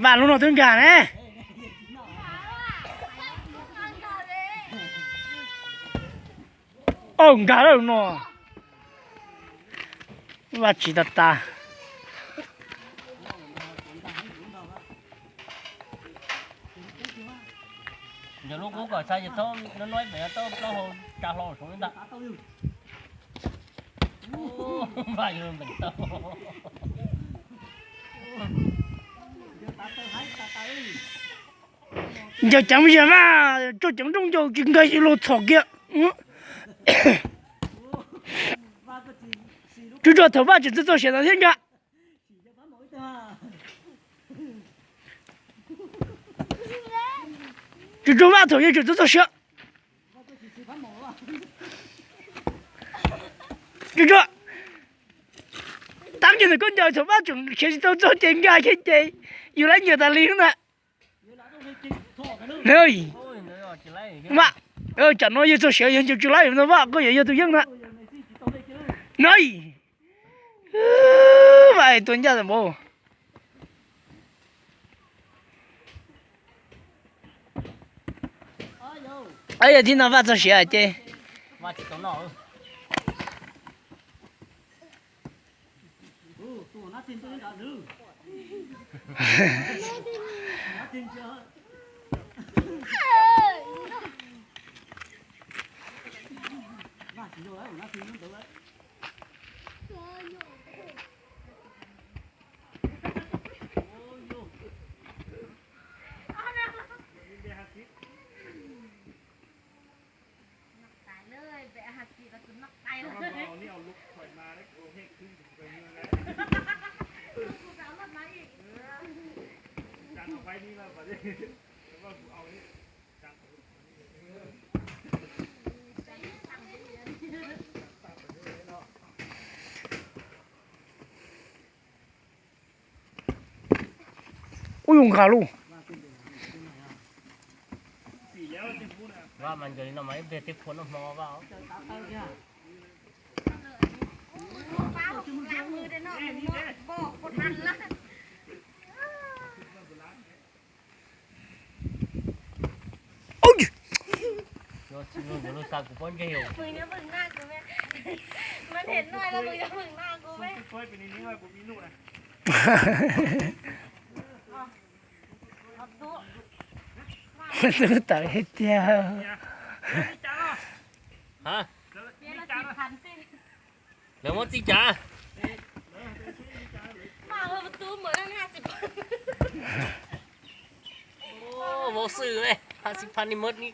Vaj lub no twb nkag ne. Au, nkag lawm no. Vaj tsis tas tas. Yog lub qub kom txhais ces txhob no no pem tau plaub hau tsa hlo saum ntag. Ncaws ceev yam mas tso ceev nrooj ncaws tsis nkag yus los txhom kiag. Tsuag tsuag thaum Vaj tseem txog txog siav ntawd thiab nkag. Tsuag tsuag Vaj thaum yog tseem txog txog siav. Tsuag tsuag. Tab kiag ntawm koj ncaws thaum Vaj tseem khiav tsis tau txog ces nkag kiag ces yus lab ncaws tas li na. Vaj, tsam no yog txog siav yog ncaws tsis lab ntag Vaj, koj yuav yog tus yeej na. Na, Vaj tua ncaj npaum. Yog thib no Vaj txog siav ces Ub, yus nkag lauj. Tawm hais tiag. Lawv muab txij cas? Vauv xwm le, ha xi pha ni mawb ni.